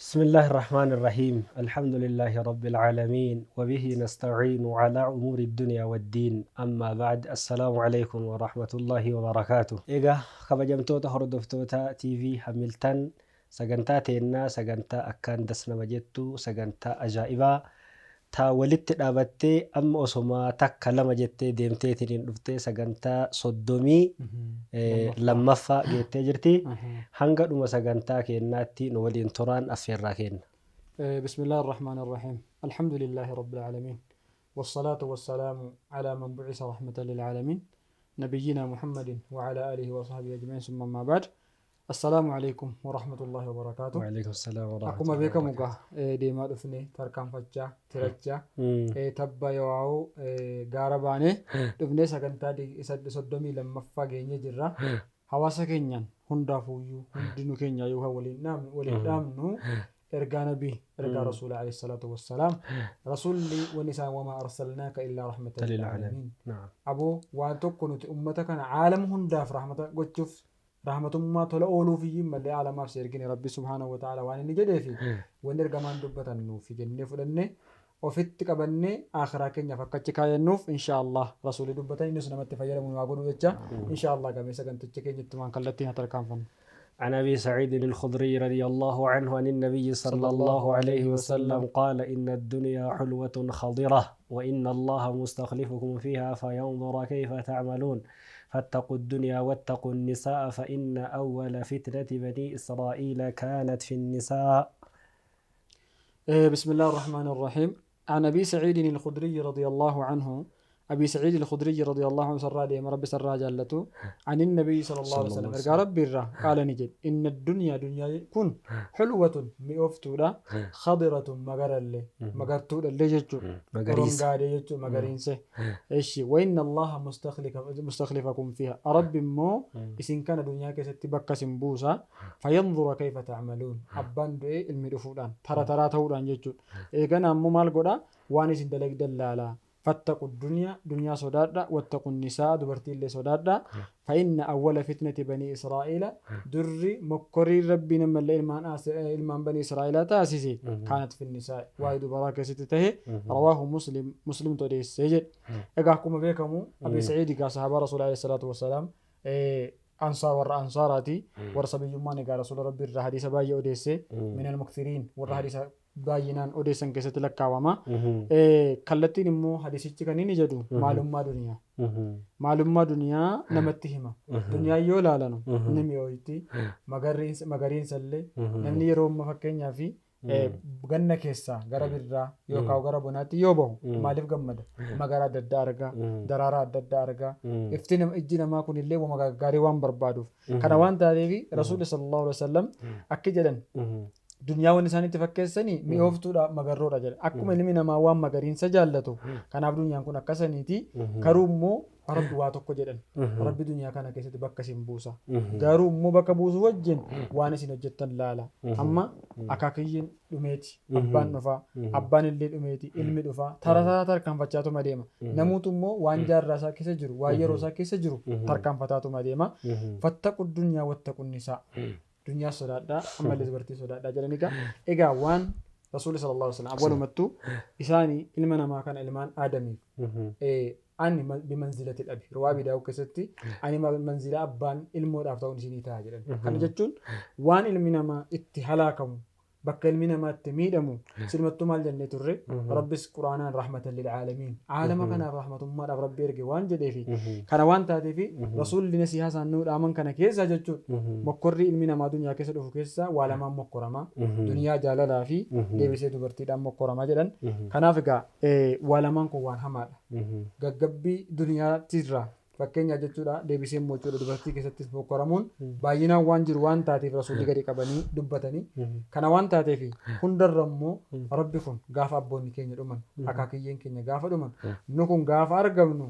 بسم الله الرحمن الرحيم الحمد لله رب العالمين وبه نستعين على أمور الدنيا والدين أما بعد السلام عليكم ورحمة الله وبركاته. Egaa kabajamtoota hordoftoota TV Hamiltan, sagantaa teennaa, sagantaa akkaan das nama jettu, sagantaa ajaa'ibaa taa walitti dhaabattee amma osoma takka lama jettee deemteetiin dhuftee sagantaa 32ffaa geettee jirti. Hanga dhuma sagantaa keennaatti nu waliin turaan affeerraa kenna. بسم الله الرحمن الرحيم الحمد لله رب العالمين والصلاة والسلام على من بعث رحمة للعالمين نبينا محمد وعلى آله وصحبه أجمعين ثم ما بعد السلام عليكم ورحمة الله وبركاته. وعليكم السلام ورحمة Akkuma الله beekamu وبركاته. Egaa deemaa dhufne, tarkaanfachaa tirachaa tabba yaa'uu gaara baanee dhufnee sagantaa 32ffaa geenye jirra. Hawaasa keenyaan hundaafuyyuu hundinuu keenya yookaan waliin dhaamnu, waliin dhaamnu ergaa nabii, ergaa rasuula عليه الصلاة والسلام. Rasuulli wanni isaan وما أرسلناك إلا رحمة للعالمين. للعالمين نعم. Aboo, waan tokko nuti ummata kana caalama hundaaf rahmata gochuuf, rahmatummaa tola ooluufiyyuu malee caalamaaf si ergine rabbi سبحانه وتعالى waan inni jedheefi wanni ergamaan dubbatan nuufi jennee fudhannee ofitti qabannee akhiraa keenyaaf akka achi kaayannuuf إن شاء الله rasuulli dubbatan innis namatti fayyadamu waa godhu jecha إن شاء الله gamee saganticha keenya ittumaan kallattiin haa tarkaanfannu. عن أبي سعيد الخدري رضي الله عنه عن النبي صلى الله عليه وسلم قال: إن الدنيا حلوة خضرة وإن الله مستخلفكم فيها فينظر كيف تعملون، فاتقوا الدنيا واتقوا النساء، فإن أول فتنة بني إسرائيل كانت في النساء. بسم الله الرحمن الرحيم عن أبي سعيد الخدري رضي الله عنه، أبي سعيد الخدري رضي الله عنه سرى ديم ربي سرى جالته، عن النبي صلى الله عليه صلى وسلم الله إرقى ربي الرا قال نجد إن الدنيا دنيا كن حلوة مئوفتودا خضرة مغرلة مغرتودا اللي جتشو magariisa. Orongaadee jechuun magariinse. Eshi وإن الله مستخلفكم فيها rabbi immoo isin kana duniyaa keessatti bakka isin buusa فينظر كيف تعملون abbaan du'ee ilmi dhufuudhaan tara taraa ta'uudhaan jechuudha. Eegana ammoo maal godha? Waan isin dalagdan laalaa. فاتقوا الدنيا duniyaa sodaadha واتقوا النساء dubartii illee sodaadha فإن أول فتنة بني إسرائيل durri mokkorii rabbiin ammallee ilmaan banii Israa'eelaa taasise كانت في النساء waa'ee dubaraa keessatti tahe. رواه مسلم muslimtu odeessee jedhe. Egaa akkuma beekamu Abi Saciid egaa sahaabaa rasuula عليه الصلاة والسلام, ansaar, warra ansaaraati, warra sabiyyummaan egaa rasuula rabbii irraa hadiisa baay'ee odeesse, من المكثرين warra hadiisa baay'inaan odeessan keessatti lakkaawama. Kallattiin immoo hadiisichi kan inni jedhu maalummaa duniyaa. Maalummaa duniyaa namatti hima. Duniyaa yoo ilaalanu ni mi'ooyti. Magariinsa illee namni yeroo amma fakkeenyaa fi ganna keessaa gara birraa yookaan gara bonaatti yoo bahu maaliif gammada? Magara adda addaa argaa, daraaraa adda addaa argaa. Ifti ijji namaa kunillee wama gaggaarii waan barbaaduuf. Kana waan taateef rasuulli صلى الله عليه وسلم akki jedhan, duniyaa wanni isaan itti fakkeessanii mi'ooftuudha, magarroodha jedha. Akkuma ilmi namaa waan magariinsa jaallatu, kanaaf duniyaan kun akkasaniiti. Garuu immoo rabbi waa tokko jedhan. Rabbi duniyaa kana keessatti bakka isin buusa. Garuu immoo bakka buusu wajjin waan isin hojjettan laala. Amma akaakiyyiin dhumeeti. Abbaan dhufaa. Abbaan illee dhumeeti. Ilmi dhufaa. Tara tara tarkaanfachaatuma deema. Namuutu immoo waan jaarraa isaa keessa jiru, waan yeroo isaa keessa jiru tarkaanfataatuma deema. فاتقوا الدنيا واتقوا النساء. Duniyaa sodaadhaa, ammallee dubartii sodaadhaa jedhan. Egaa waan rasuulli صلى الله عليه وسلم awwalumattuu isaanii ilma namaa kana, ilmaan aadamiif ani بمنزلة الأب riwaa Abi Daawud keessatti ani manzila abbaan ilmoodhaaf ta'uun isinii ta'a jedhan. Kana jechuun waan ilmi namaa itti halaakamu, bakka ilmi namaa itti miidhamu, silmattuu maal jennee turre? Rabbis quraanaan رحمة للعالمين caalama kanaaf rahmatummaadhaaf rabbi erge waan jedheefi, kana waan taateefi rasuulli nasihaa isaan nuu dhaaman kana keessa jechuun mokkorri ilmi namaa duniyaa keessa dhufu keessa waa lamaan mokkorama, duniyaa jaalalaa fi deebisee dubartiidhaan mokkorama jedhan. Kanaaf egaa waa lamaan kun waan hamaadha. Gaggabbii duniyaatirraa fakkeenyaaf jechuudha, deebisee immoo jechuudha dubartii keessattis mokkoramuun baay'inaan waan jiru waan taateef rasuulli gadi qabanii dubbatanii. Kana waan taateef hundarra immoo rabbi kun gaafa abboonni keenya dhuman, akaakiyyeen keenya gaafa dhuman, nu kun gaafa argamnu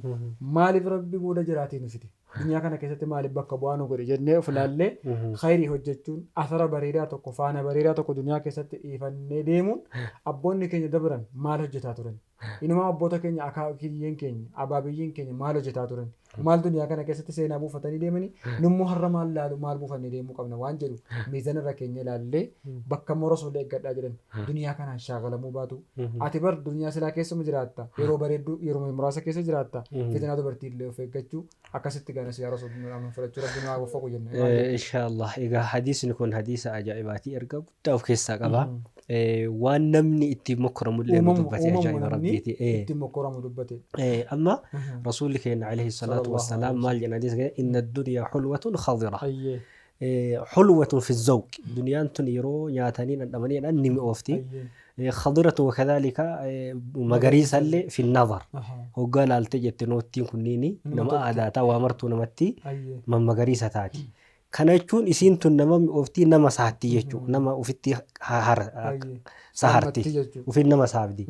maaliif rabbi booda jiraatee nu fide, duniyaa kana keessatti maaliif bakka bu'aa nu godhe jennee of ilaallee khayrii hojjechuun, asara bareedaa tokko, faana bareedaa tokko duniyaa keessatti dhiifannee deemuun, abboonni keenya dabran maal hojjetaa turan, inumaa abboota keenya, akaakiyyeen keenya, abaabiyyiin keenya maal hojjetaa turan. Maal duniyaa kana keessatti seenaa buufatanii deemanii, nummoo har'a maal laalu, maal buufannee deemuu qabna waan jedhu miizana irra keenya ilaallee bakka immoo rasuulli eeggadhaa jedhan duniyaa kanaan shaakalamuu baatu. Ati bar duniyaa silaa keessuma jiraatta, yeroo bareedduu yeroo muraasa keessa jiraatta, fitinaa dubartii illee of eeggachuu akkasitti gaana siyaa rasuulli nu dhaaman fudhachuu rabbi nu haa waffaqu jenna. Inshaallah, egaa hadiisni kun hadiisa ajaa'ibaati, ergaa guddaa of keessaa qaba. Waan namni ittiin mokkoramullee nu dubbate, ajaa'iba rabbiiti. Ittiin mokkoramu dubbate. Amma rasuulli keenya alayhi salaatu wassalaam maal jedhan hadiisa keessa? Inna ad-dunyaa hulwatun khadira. Hulwatun fi zawq. Duniyaan tun yeroo nyaatanii dhandhamanii jedhan ni mi'oofti. Khadiratu wakadhalika magariisallee fi nazar. Hoggaa laaltee jette noottiin kunniini nama aadaataa waa martuu namatti mammagariisa taati. Kana jechuun isiin tun nama mi'ooftii, nama saatti jechuudha. Nama ofitti saharti. Ofiin nama saabdi.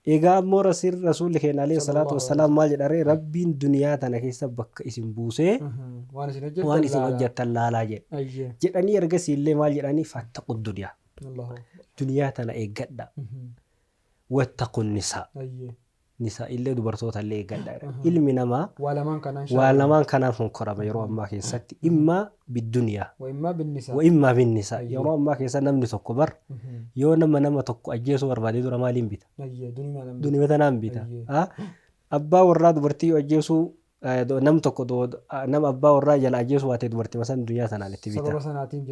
Egaa ammoo rasuulli keenya alayhi salaatu wassalaam maal jedharee? Rabbiin duniyaa tana keessa bakka isin buusee waan isin hojjettan laalaa jedhe. Jedhanii ergasii illee maal jedhanii? Fattaqu duniyaa. Duniyaa tana eeggadha. Wattaqu nisaa. Nisaa illee, dubartoota illee eeggadha. Ilmi namaa waa lamaan kanaan fonkorama yeroo ammaa keessatti, immaa bidduniyaa wa immaa binnisaa. Yeroo ammaa keessa namni tokko bar yoo nama tokko ajjeesuu barbaade dura maaliin bita? Duniyaa tanaan bita. Abbaa warraa dubartii yoo ajjeesuu nam tokko nama abbaa warraa jala ajjeesuu baate dubartii san duniyaa tanaan itti bita.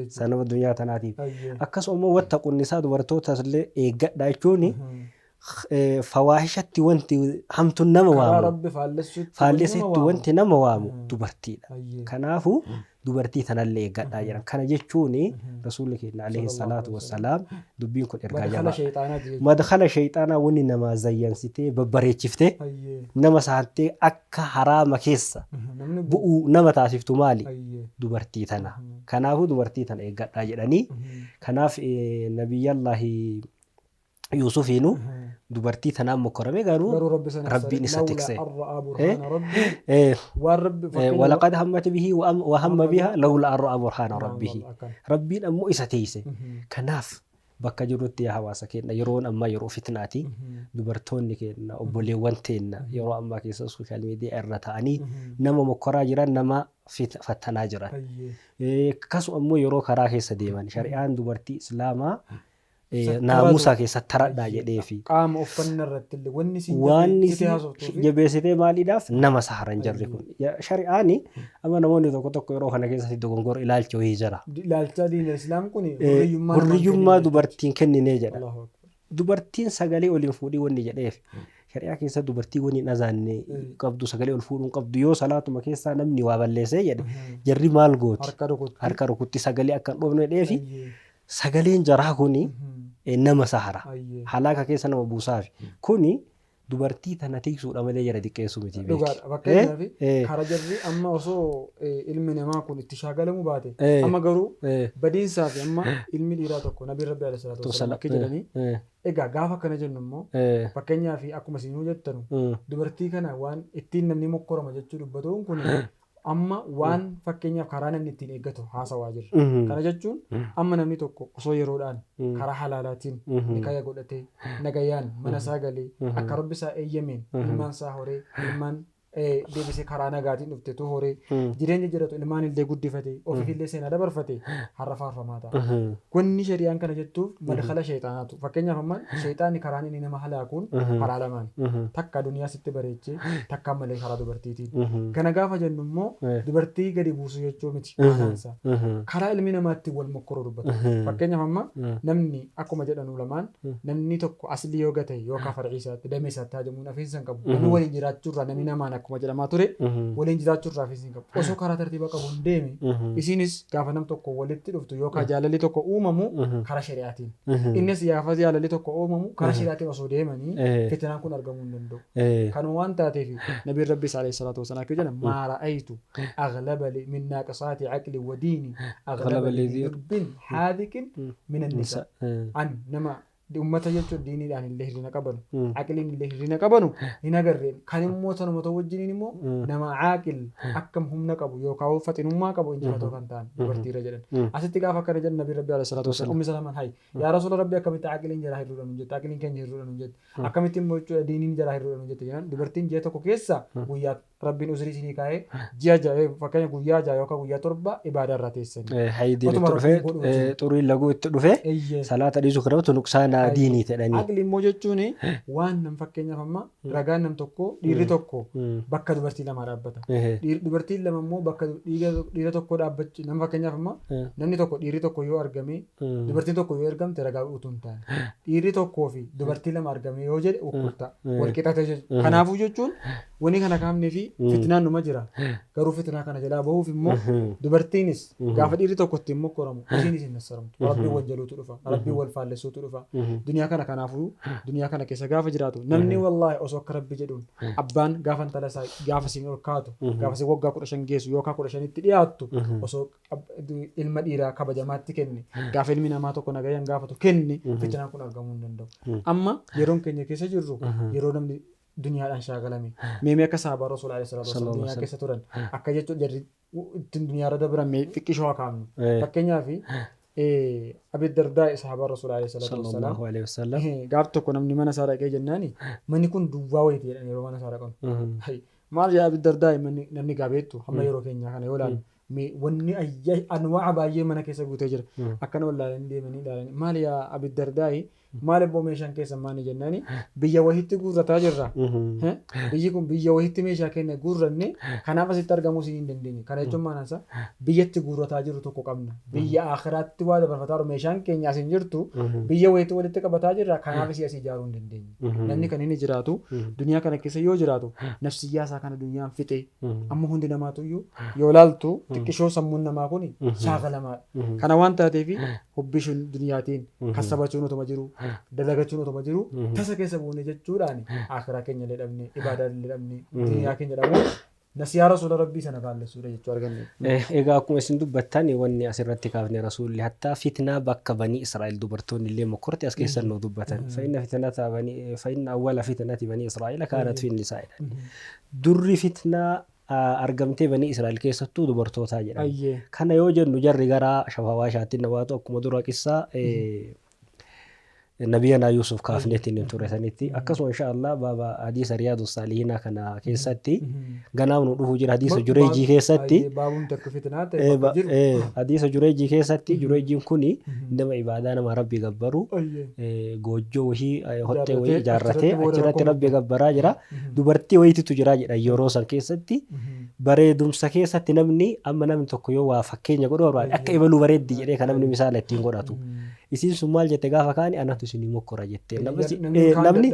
Sababa duniyaa tanaatiif. Akkasuma immoo wattaqu nisaa, dubartootas illee eeggadha jechuun fawaahishatti wanti hamtuun nama waamu, faallessetti wanti nama waamu dubartiidha. Kanaafuu dubartii tanallee eeggadhaa jedhan. Kana jechuun rasuulli keenya alayhi salaatu wassalaam dubbiin kun ergaa jabaa. Madkhala shayxaanaa wanni namaa zayyansitee babbareechiftee nama saantee akka haraama keessa bu'uu nama taasiftu maali? Dubartii tana. Kanaafuu dubartii tana eeggadhaa jedhanii. Kanaaf nabiyyallaahi Yuusufiinu dubartii tanaan mokkorame, garuu rabbiin isa tikse. Walaqad hammat bihi wa hamma biha lawla an ra'a burhaana rabbihi. Rabbiin ammoo isa tiise. Kanaaf bakka jirrutti yaa hawaasa keenya, yeroon ammaa yeroo fitnaati. Dubartoonni keenya, obboleewwan teenna yeroo ammaa keessa social media irra ta'anii nama mokkoraa jiran, nama fattanaa jiran. Akkasuma immoo yeroo karaa keessa deeman shari'aan dubartii islaamaa naamusa keessatti taradhaa jedheefi. Qaama uffannaa irratti illee wanni isin Waan jabeessitee maaliidhaaf nama saharan jarri kun. Shari'aani amma namoonni tokko tokko yeroo kana keessatti dogongora ilaalcha wayii jira. Ilaalcha diina islaam kun hurriyyummaa dubartiin kenninee jedha. Dubartiin sagalee oliin fuudhii wanni jedheef, shari'aa keessa dubartii wanni hin azaanne qabdu, sagalee ol fuudhuu qabdu, yoo salaatuma keessaa namni waa balleessee jedhe jarri maal gooti? Harka rukutti sagalee akka hin dhoofne jedheefi. Sagaleen jaraa kuni nama sahara. Halaaka keessa nama buusaafi. Kuni dubartii tana tiksuudha malee jara xiqqeessuu miti. Dhugaadha. Fakkeenyaaf karaa jarri amma osoo ilmi namaa kun itti shaagalamuu baate, amma garuu badiinsaa fi amma ilmi dhiiraa tokko nabiin rabbi alayhi salaatu wasalaam akka jedhanii, egaa gaafa akkana jennu immoo fakkeenyaaf akkuma isinuu jettanu dubartii kana waan ittiin namni mokkorama jechuu dubbatuun kun amma waan fakkeenyaaf karaa namni ittiin eeggatu haasawaa jirra. Kana jechuun amma namni tokko osoo yeroodhaan karaa halaalaatiin nikaya godhatee nagayaan mana isaa galee akka rabbi isaa eeyyameen ilmaan isaa horee, ilmaan deebisee karaa nagaatiin dhufte tu horee jireenya jiratu, ilmaan illee guddifate, ofiif illee seenaa dabarfate, har'a faarfamaa ta'a. Wanni shari'aan kana jettuuf madkhala sheexaanaatu. Fakkeenyaaf amma sheexaanni karaan inni nama halaakuun karaa lamaan. Takka duniyaa sitti bareechee, takka malee karaa dubartiitiin. Kana gaafa jennu immoo dubartii gadi buusuu jechuu miti maanaansaa. Karaa ilmi namaa ittiin wal mokkoruu dubbatu. Fakkeenyaaf amma namni akkuma jedhanu lamaan namni tokko aslii yoo gate yookaan farcii isaatti damee isaatti hajamuun hafiinsa hin qabu. Namni waliin jiraachuurraa, namni namaan akkuma jedhamaa ture waliin jiraachuurraa hafiinsa hin qabu. Osoo karaa tartiiba qabuun deeme, isinis gaafa nam tokko walitti dhuftu yookaan jaalalli tokko uumamu karaa shari'aatiin. Innis gaafa jaalalli tokko uumamu karaa shari'aatiin osoo deemanii fitnaan kun argamuu hin danda'u. Kanuma waan taateef nabiin rabbi alayhi salaatu wasalaam akka jedhan: maa ra'aytu aghlaba min naaqisaati aqli wa diini aghlaba li lubbin haadiqin min annisaa. An nama ummata jechuun diiniidhaan illee hirrina qabanu, aqliin illee hirrina qabanu hin agarreen. Kan immoo sanuma ta'u wajjiniin immoo nama caaqil akkam humna qabu yookaan faxinummaa qabu injifatoo kan ta'an dubartiirra jedhan. Asitti gaafa akkana jedhan nabiin rabbi alayhi salaatu wasalaam, ummi salamaan, hay yaa rasuula rabbi, akkamitti aqliin jaraa hirruudha nun jette, aqliin keenya hirruudha nun jette, akkamitti immoo jechuudha diiniin jaraa hirruudha nun jette jedhan, dubartiin ji'a tokko keessa guyyaa Rabbiin uzrii isinii kaa'ee ji'a 6, fakkeenya guyyaa 6 yookaan guyyaa 7 ibaadaa irraa teessanii. Haydiin Otuma itti Rabbiin dhufe, godhu wajjin. Xuriin laguu itti dhufe, salaata dhiisuu kanatu nuqsaana diinii jedhanii. Aqli immoo jechuun waan nam fakkeenyaaf amma ragaan nam tokko, dhiirri tokko bakka dubartii lamaa dhaabbata. Dubartiin lama immoo bakka dhiira tokko dhaabbachuu, nama fakkeenyaaf amma namni tokko, dhiirri tokko yoo argame, dubartiin tokko yoo argamte ragaa utuu hin taane, dhiirri tokkoo fi dubartii lama argame yoo jedhe ukkul ta'a. Wal qixate jechuudha. Kanaafuu jechuun wanni kana kaafnee fi fitnaan numa jira. Garuu fitnaa kana jalaa bahuuf immoo dubartiinis gaafa dhiirri tokko ittiin mokkoramu isiinis hin nassaramtu. Rabbiin wal jaluutu dhufa. Rabbiin wal faallessuutu dhufa. Duniyaa kana, kanaafuu duniyaa kana keessa gaafa jiraatu namni wallaahi osoo akka Rabbi jedhuun abbaan gaafa intala isaa gaafa siin ol kaatu, gaafa siin waggaa 15 geessu yookaan 15tti dhiyaattu, osoo ilma dhiiraa kabajamaatti kenne, gaafa ilmi namaa tokko nagayaan gaafatu kenne, fitnaan kun argamuu hin danda'u. Amma yeroon keenya keessa jirru yeroo namni duniyaadhaan shaakalame. Meemee akka sahabaa Rasuula alayhi salaatu wasalaam duniyaa keessa turan akka jechuun jarri ittiin duniyaa irra dabran mee xiqqishoo haa kaafnu. Fakkeenyaaf Abi Dardaa, sahabaa Rasuula alayhi salaatu wasalaam. Sallallahu alaihi wasallam. Gaaf tokko namni mana isaa dhaqee jennaani manni kun duwwaa wayiiti jedhan yeroo mana isaa dhaqan. Maal yaa Abi Dardaa, manni namni gaabeettu hamma yeroo keenyaa kana yoo ilaalu wanni anwaa'a baay'ee mana keessa guutee jira. Akkana wallaalanii deemanii ilaalanii, maal yaa Abi Dardaa, maal immoo meeshaan keessan maali jennaani, biyya wahitti guurrataa jirra. Biyyi kun biyya wahitti meeshaa keenya guurranne, kanaaf asitti argamuu isin hin dandeenye. Kana jechuun maal isaa, biyyatti guurrataa jiru tokko qabna. Biyya akhiraatti waa dabarfataa jiru, meeshaan keenya as hin jirtu, biyya wahitti walitti qabataa jirra, kanaaf isii asii ijaaruu hin dandeenye. Namni kan inni jiraatu duniyaa kana keessa yoo jiraatu nafsiyyaa isaa kana duniyaan fixee, amma hundi namaatuyyuu yoo ilaaltu xiqqishoo sammuun namaa kun shaakalamaadha. Kana waan taateef hubbii duniyaatiin kassabachuun otuma jiru, dalagachuun otuma jiru, tasa keessa buune jechuudhaan akhiraa keenya illee dhabne, ibaadaa illee dhabne, duniyaa keenya dhabuun nasiyaa Rasuula Rabbii sana faallessuudha jechuu arganne. Egaa akkuma isin dubbattan, wanni asirratti kaafne Rasuulli hattaa fitnaa bakka Banii Israa'el dubartoonni illee mokkorte as keessan nu dubbatan. Fa'inna fitnata banii, fa'inna awwala fitnati Banii Israa'el kaanat fi nisaa jedhan. Durri fitnaa argamtee Banii Israa'el keessattuu dubartootaa jedhan. Kana yoo jennu jarri gara shafawaa shaattiin nawaatu akkuma dura qissaa nabiyyanaa Yuusuf kaafneetiin hin ture sanitti, akkasuma insha Allah baaba hadiisa Riyaadu Saalihinaa kana keessatti ganaam nu dhufuu jira, hadiisa Jureejii keessatti. Baabuun takka fitnaa ta'e bakka jiru. Hadiisa Jureejii keessatti, Jureejiin kuni nama ibaadaa, nama Rabbi gabbaru, goojjoo wahii, hoxxee wahii ijaarratee achirratti Rabbi gabbaraa jira. Dubartii wayiititu jira jedha. Yeroo san keessatti bareedumsa keessatti namni amma namni tokko yoo waa fakkeenya godhu barbaade akka ibaluu bareeddi jedhee kan namni misaala ittiin godhatu. Isiin sun maal jette? Gaafa kaani anatu isinii mokkora jette. Namni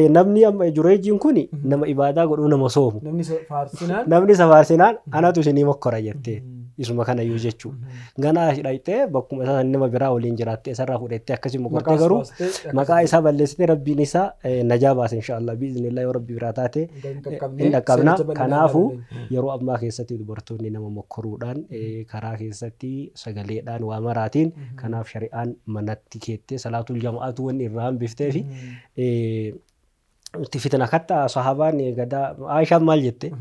Namni amma Jureejiin kuni nama ibaadaa godhuu, nama soomu. Namni faarsinaan. Namni isa faarsinaan anatu isinii mokkora jette. Isuma kana iyyuu jechuudha. Ganaa dhaqxee bakkuma isaa nama biraa waliin jiraattee isarraa fudhattee akkasii mokortee, garuu maqaa isaa balleessitee Rabbiin isaa najaa baase, insha Allah biiznillah, yoo Rabbi biraa taate hin dhaqqabna. Kanaafuu yeroo ammaa keessatti dubartoonni nama mokkoruudhaan karaa keessatti sagaleedhaan waa maraatiin, kanaaf shari'aan manatti keettee salaatul jama'aatu wanni irraa hambiftee fi itti fitna katta sahabaan gadaa Aishaan maal jette?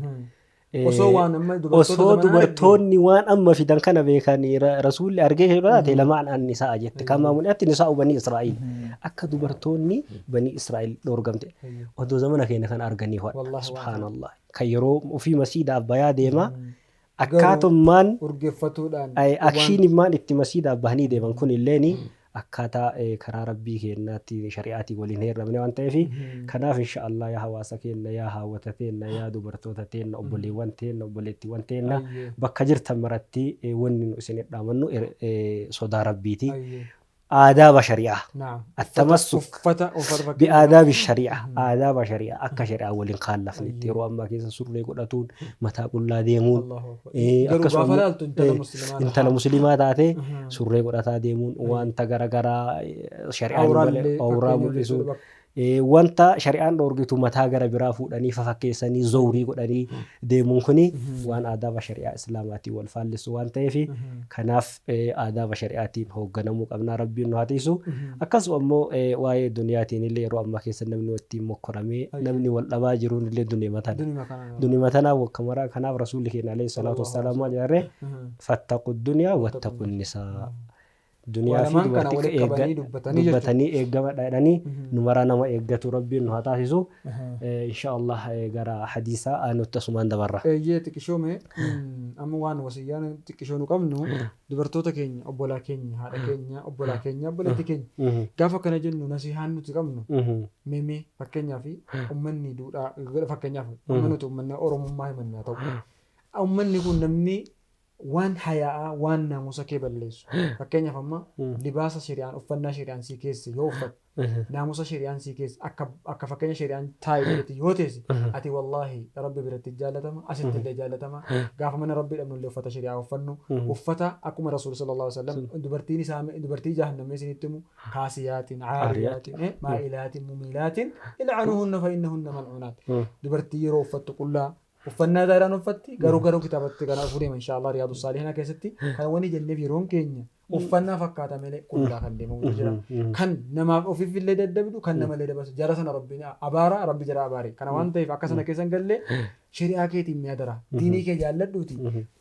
Osoo waan amma Osoo dubartoonni waan amma fidan kana beekan Rasuulli argee taate lamaan an nisaa jette. Kama mul'atti nisaa Banii Israa'il. Akka dubartoonni Banii Israa'il dhoorgamte. Odoo zamana keenya kana arganii hodha. Subhaanallah. Kan yeroo ofii masiidaaf bayaa deema. Akkaatummaan urgeeffatuudhaan akshiinimmaan itti masiidaaf bahanii deeman kun illeeni akkaataa karaa Rabbii keenyaatti shari'aatiin waliin heerramne waan ta'eef, kanaaf insha Allah yaa hawaasa keenya, yaa haawwata teenna, yaa dubartoota teenna, obboleewwan teenna, obboleettiiwwan teenna, bakka jirtan maratti wanni nu isin dhaamannu sodaa Rabbiiti. Aadaaba shari'aa. Attamassuk Uffata bi'aadaabi shari'aa, aadaaba shari'aa, akka shari'aa waliin kaallafnetti yeroo ammaa keessa surree godhatuun mataa qullaa deemuun, akkasuma intala musliimaa taate surree godhataa deemuun, wanta garagaraa shari'aan awraa mul'isuun, wanta shari'aan dhoorgitu mataa gara biraa fuudhanii fafakkeessanii zawrii godhanii deemuun kuni waan aadaaba shari'aa islaamaatiin wal faallessu waan ta'eef, kanaaf aadaaba shari'aatiin hoogganamuu qabnaa. Rabbiin nu haa tiisu. Akkasuma immoo waa'ee duniyaatiin illee yeroo ammaa keessa namni ittiin mokkoramee namni wal dhabaa jiruun illee duniyama tana. Duniyama tana wakka maraa. Kanaaf Rasuulli keenya alayhi salaatu wassalaam maal jedharree? Fattaqu duniyaa wattaqu nisaa. Duniyaa Waa fi lamaan kana dubartii walitti qabanii dubbatanii jechuudha. Dubbatanii eeggamadha jedhanii nu maraa nama eeggatu Rabbiin nu haa taasisu. Insha Allah gara hadiisaa aanutti asumaan dabarra. Eeyyee, xiqqishoo mee amma waan wasiyyaan xiqqishoo nu qabnu, dubartoota keenya, obbolaa keenya, haadha keenya, obbolaa keenya, obboleetti keenya gaafa kana jennu, nasihaan nuti qabnu mee fakkeenyaaf ummanni duudhaa, fakkeenyaaf amma nuti ummanni Oromummaa himannu haa ta'u, ummanni kun namni waan hayaa'aa, waan naamusa kee balleessu, fakkeenyaaf amma libaasa shari'aan, uffannaa shari'aan sii keesse yoo uffatte, naamusa shari'aan sii keesse, akka fakkeenya shari'aan taa'e jedhetti yoo teesse, ati wallaahi Rabbi biratti jaallatama, asitti illee jaallatama. Gaafa mana Rabbii dhabnu illee uffata shari'aa uffannu, uffata akkuma Rasuul sallallahu alaihi wasallam dubartiin isaa dubartii jahannamee isinitti himu, kaasiyaatin caariyaatin maa'ilaatin mumiilaatin il'anuhunna fa innahunna mal'uunaat. Dubartii yeroo uffattu qullaa uffannaa daa'iraan uffatti, garuu kitaabatti kana dhufuu deema insha Allah Riyaadu Saalihinaa keessatti. Kan wani jenneef yeroon keenya uffannaa fakkaata malee qullaa kan deemamutu jira. Kan namaaf ofiif illee daddabdu, kan namallee dabarsu, jara sana Rabbiin abaara, Rabbi jara abaare. Kana waan ta'eef akka sana keessa hin galle shari'aa keetiin mi'a dara. Diinii kee jaalladhuuti.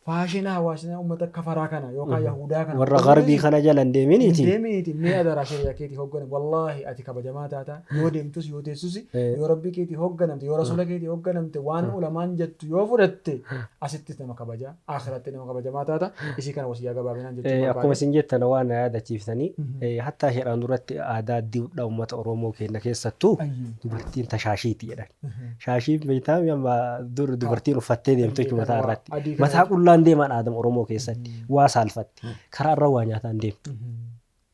Faashina hawaasina uummata kafaraa kana yookaan yahudaa kana. Warra garbii kana jala hin deeminiiti. Deeminiiti, mi'a dara shari'aa keetii hoogganam. Wallaahi ati kabajamaa taata, yoo deemtus yoo teessus, yoo Rabbii keetii hoogganamte, yoo Rasuula keetii hoogganamte, waan ulamaan jettu yoo fudhatte, asittis nama kabaja, akhiratti nama kabajamaa taata. Isii kana wasiyyaa gabaabinaan jechuu Akkuma barbaade. Isin jettan waan na yaadachiiftanii, hattaa jedhaan duratti aadaa duudhaa uummata Oromoo keenya keessattuu dubartiin tashaashiiti jedhan. Shaashiin beektaa amma dur dubartiin uffattee deemtu jechuudha mataa irratti. Adii kana. Mataa qullaan deeman aadama Oromoo keessatti waa saalfatti. Karaa irra waa nyaataan deemtu.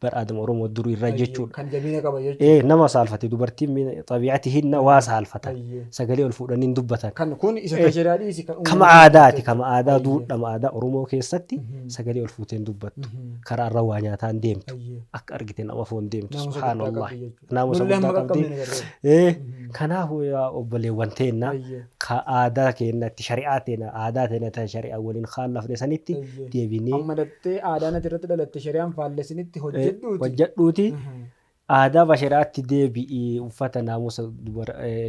Bar aadama Oromoo durii irra jechuudha. Kan jabina qaba jechuudha. Nama saalfate dubartiin xabi'atihinna waa saalfatan. Sagalee ol fuudhanii hin dubbatan. Kan kun isa kan shari'aa dhiisi kan Kama aadaati, kama aadaa duudhama aadaa Oromoo keessatti sagalee ol fuutee hin dubbattu. Karaa irra waa nyaataan deemtu. Akka argite nama foon deemtu. Naamusa guddaa Subhaanallah. qabdi jechuudha. Naamusa Nullee guddaa hamma qabdi. qaqqabne ni gargaara. Kanaafuu yaa obboleewwan teenna ka aadaa keenyatti shari'aa teena aadaa teena ta shari'aa waliin kaallafne sanitti deebinee Amma dattee aadaan ati irratti dhalatte shari'aan faallesinitti hojjedhuuti. Hojjedhuuti. Aadaa bashari'aatti deebi'ii uffata naamusa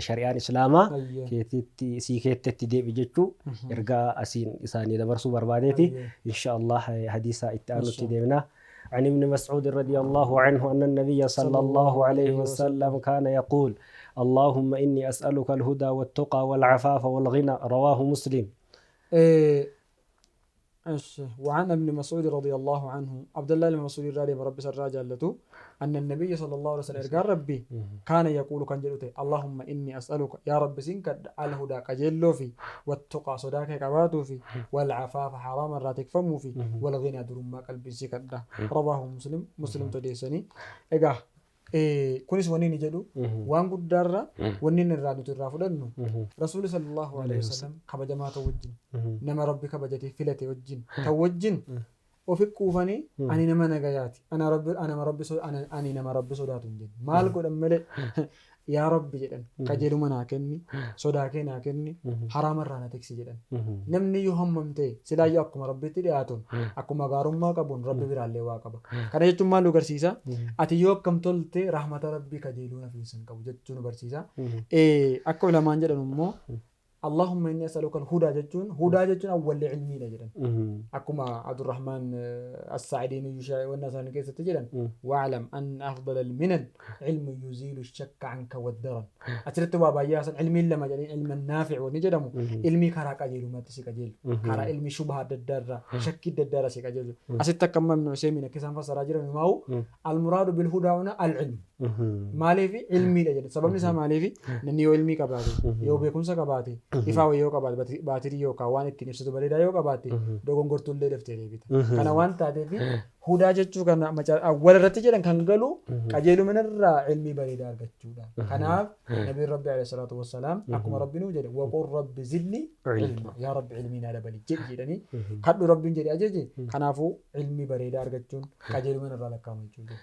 shari'aan islaamaa keetitti sii keettetti deebi jechuu ergaa asiin isaanii dabarsuu barbaadeeti. Insha Allah hadiisa itti aanutti deemna. عن ابن مسعود رضي الله عنه أن النبي صلى الله عليه وسلم كان يقول: اللهم إني أسألك الهدى والتقى والعفاف والغنى. رواه مسلم. إيش، وعن ابن مسعود رضي الله عنه، عبد الله بن مسعود رضي ربي سر جالته، أن النبي صلى الله عليه وسلم قال ربي كان يقول كان جلوته: اللهم إني أسألك يا رب سنك الهدى قجلو في، والتقى صداك كباتو في، والعفاف حرام راتك فمو في، والغنى درما قلبي سكدا. رواه مسلم. مسلم تديسني. إيجا kunis wanni inni jedhu waan guddaarra wanni inni irraa nuti irraa fudhannu, Rasuulli sallallahu alaihi wasallam kabajamaa ta'u wajjin, nama Rabbi kabajatee filate wajjin ta'u wajjin ofi quufanii ani nama nagayaati, ana rabbi ana rabbi ani nama Rabbi sodaatu hin jennu. Maal godhan malee, yaa Rabbi jedhan, qajeeluma naa kenni, sodaa kee naa kenni, haraamarraa na tiksi jedhan. Namni yoo hammam ta'e silaayyuu akkuma Rabbitti dhiyaatuun, akkuma gaarummaa qabuun Rabbi biraallee waa qaba. Kana jechuun maal nu agarsiisa? Ati yoo akkam tolte rahmata Rabbii kajeeluu nafiinsa hin qabu jechuu nu barsiisa. Akka ulamaan jedhan immoo اللهم إني أسألك الهدى jechuun, hudaa jechuun awwalli ilmiidha jedhan. Akkuma Abdurrahmaan As-Sa'diin wanna isaanii keessatti jedhan: واعلم أن أفضل المنن علم يزيل الشك عنك والدرن. Achirratti waa baay'ee haasan. Ilmiin lama jedhanii, ilma naafic wanni jedhamu ilmii karaa qajeelummaatti si qajeelu, karaa ilmi shubha adda addaa irraa, shakkii adda addaa irraa si qajeelu. Asitti akka amma Ibn Usaymiin akka isaan fassaraa jiran himaa'u, المراد بالهدى هنا العلم. Maaliif ilmiidha jedhe? Sababni isaa maaliif? Namni yoo ilmii qabaate, yoo beekumsa qabaate, ifaa wayii yoo qabaate, baatirii yookaan waan ittiin ibsatu bareedaa yoo qabaate, dogongortuullee daftee deebita. Kana waan taateef hudaa jechuu kana awwal irratti jedhan kan galu qajeelumina irraa ilmii bareedaa argachuudha. Kanaaf nabiin Rabbi alayhi salaatu wassalaam akkuma Rabbi nuu jedhe: وقل رب زدني علما, yaa Rabbi ilmii naa dabali jedhi jedhanii kadhu Rabbiin jedhe ajaje. Kanaafuu ilmii bareedaa argachuun qajeelumina irraa lakkaa'ama jechuudha.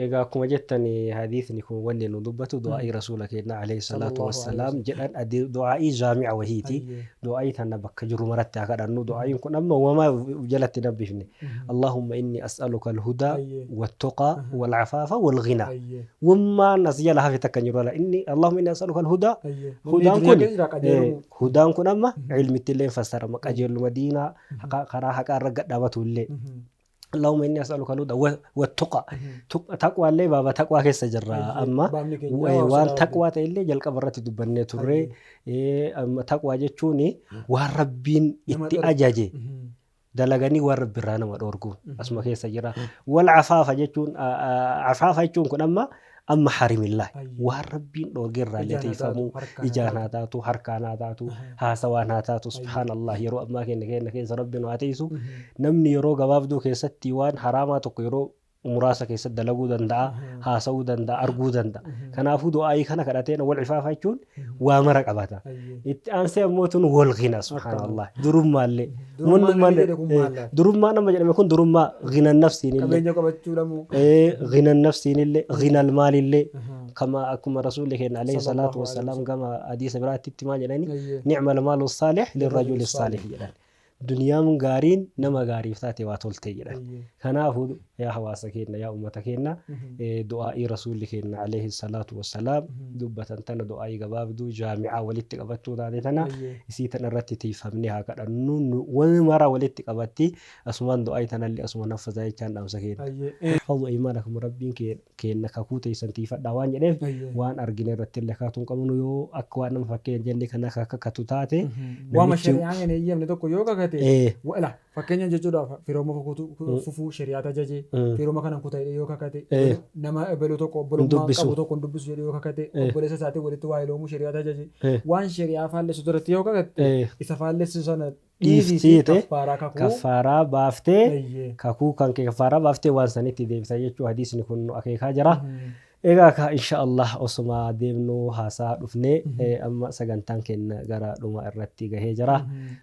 Egaa akkuma jettan hadiisni kun wanni nu dubbatu du'aa'ii Rasuula keenya alayhi salaatu wassalaam jedhan, du'aa'ii jaami'a wahiiti. Du'aa'ii tana bakka jiru maratti haa kadhannu. Du'aa'iin kun amma uumamaa jalatti nabbifne. اللهم إني أسألك الهدى والتقى والعفاف والغنى. Wammaan as jala hafe takka hin jiru. Inni اللهم إني أسألك الهدى, hudaan kun hudaan kun amma ilmitti illee fassarama, qajeeluma diinaa karaa haqaa irra gadhaabatu illee. Allahumma inni as'aluka al-huda wa tuqa. Taqwaallee baaba taqwaa keessa jirra amma. Baabni keenya waan Waan sodaa taqwaa ta'e illee jalqaba irratti dubbannee turre. Amma taqwaa jechuun waan Rabbiin Nama itti dhorku. ajaje dalaganii waan Rabbi irraa nama dhorku asuma keessa jira. Wal afaafa jechuun, afaafa jechuun kun amma harimillah waan Rabbiin dhorge irraa illee Ijaan haa taatu, tiifamuu, harkaan haa ijaan taatu. Haa taatu, harkaan haa taatu, haasawaan haa taatu. Subhaanallah, yeroo ammaa keenya keessa Rabbi nu haa tiisu. Namni yeroo gabaabduu keessatti waan haraamaa tokko yeroo muraasa keessatti dalaguu danda'a, haasa'uu danda'a, arguu danda'a. Kanaafuu du'aayii kana kadhateen wal ifaafa jechuun waa mara qabata. Itti aansee ammoo tun wal ghina, subhaanallah, durummaallee. Durummaan inni jedhe kun maal laata? Durummaan amma jedhame kun durummaa ghinan nafsiin illee. Qabeenya qabachuu dhamuu. Ghinan nafsiin illee, ghinal maalillee, kama akkuma rasuulli keenya alayhi salaatu Sallallahu wassalaam gama hadiisa biraatti maal jedhani? Ayyee. Ni'mal maalu saalih lirrajuli saalih jedhan. Duniyaan gaariin nama gaariif taate waa tolte jedhan. Kanaafuu yaa hawaasa keenya, yaa ummata keenya, du'aa'ii rasuulli keenya alayhi salaatu wassalaam dubbatan tana, du'aa'ii gabaabduu jaamicaa walitti qabattuu taate tana, isii tana irratti tiifamnee haa kadhannu. Wani mara walitti qabatti. Asumaan du'aa'ii tanallee asuma naffazaa jechaan dhaamsa keenya. Ihfadhu aymaanakum, Rabbiin keenya kakuu teessan tiifadhaa waan jedheef, waan argine irratti illee kakuu hin qabnu. Yoo akka waan nama fakkeenya jenne kana kakatu taate Waama namichi shari'aan hin eeyyamne tokko yoo kakate, wala fakkeenya jechuudhaaf firooma fufuu shari'aata ajaje, firooma kana kuta jedhee yoo kakate, nama ebeluu tokko obbolummaa dubbisu. Qabu tokko hin dubbisu jedhee yoo kakate, obboleessa isaatiin walitti waa iloomuu shari'aata ajaje, waan shari'aa faallessu irratti yoo kakatte, isa faallessu sana dhiisiitii dhiiftiite kaffaaraa kakuu kaffaaraa baaftee kakuu kan kee kaffaaraa baaftee waan sanitti deebisa jechuu hadiisni kun nu akeekaa jira. Egaa ka insha Allah osuma deemnu haasaa dhufnee amma sagantaan keenya gara dhuma irratti gahee jira.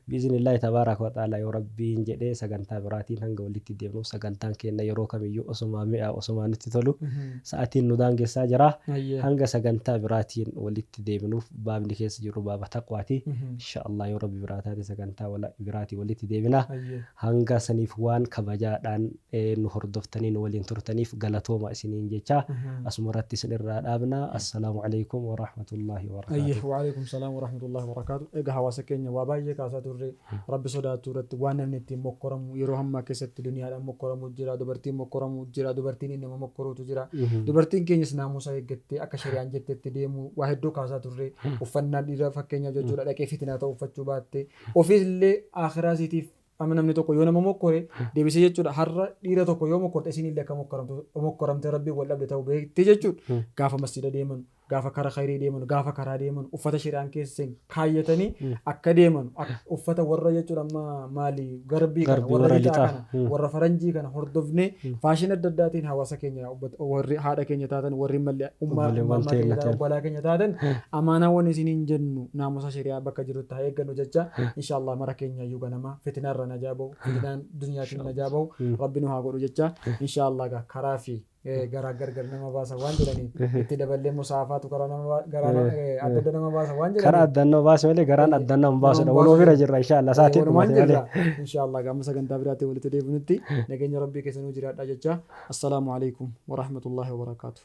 Biiznillahi tabaaraka wa ta'ala, yoo Rabbiin jedhee sagantaa biraatiin hanga walitti deemnuuf, sagantaan keenya yeroo kamiyyuu osuma mi'a osuma nutti tolu sa'atiin nu daangessaa jira. Hanga sagantaa biraatiin walitti deebinuuf, baabni keessa jiru baaba taqwaati. Insha Allah yoo Rabbi biraa taate sagantaa biraatiin walitti deebina. Hanga saniif waan kabajaadhaan nu hordoftanii nu waliin turtaniif galatooma isiniin jecha asuma irratti isin irraa dhaabna. Assalaamu alaikum wa rahmatullahi wa barakaatuh. Waalaikum salaam wa rahmatullahi wa barakaatu. Egaa hawaasa keenya, waa baay'ee kaasaa turre. Rabbi sodaachuu irratti waan namni ittiin mokkoramu yeroo ammaa keessatti duniyaadhaan mokkoramuu jira, dubartiin mokkoramuu jira, dubartiin nama mokkoruutu jira. Dubartiin keenyas naamusa eeggattee akka shari'aan jettetti deemu waa hedduu kaasaa turre. Uffannaa dhiira fakkeenyaaf jechuudha dhaqee fitinaa ta'u uffachuu baatte. Ofiis illee akhiraa isiitiif amma namni tokko yoo nama mokkore deebisee jechuudha, har'a dhiira tokko yoo mokkorte isin illee akka mokkoramte Rabbiin wal dhabde ta'uu beekte jechuudha. Gaafa masjida deeman, gaafa kara khayrii deeman, gaafa karaa deeman uffata shari'aan keessa kaayyatanii akka deeman, uffata warra jechuudha amma maali garbii kana Garbii warra warra lixaa lixaa. kana, warra faranjii kana hordofnee faashina adda addaatiin hawaasa keenya warri haadha keenya taatan, warri mallee ummaa Obboleewwan ummaa keenya teenya taatan, ta'an. Obbolaa keenya taatan, amaanaawwan isiniin jennu naamusa shari'aa bakka jirutti haa eeggannu jecha. Inshallah mara keenya iyyuu ganama fitinaarra najaa bahu, fitinaan duniyaatiin najaa bahu Rabbi nu haa godhu jecha. Inshallah gaa karaa fi garaa gargar nama baasa waan jedhaniif, itti daballee musaafaatu karaa nama garaa adda adda nama baasa waan Karaa jedhaniif addaan nama baase malee garaan addaan nama hin baasudha. Nama Waloo bira baasu. jirra insha Allah sa'aatiin Walumaan dhumate malee. jirra inshallah. Gama sagantaa biraatti walitti deebinutti nageenya Rabbii keessa nuu jiraadha jecha. Assalaamu alaikum warahmatullahi wabarakaatu.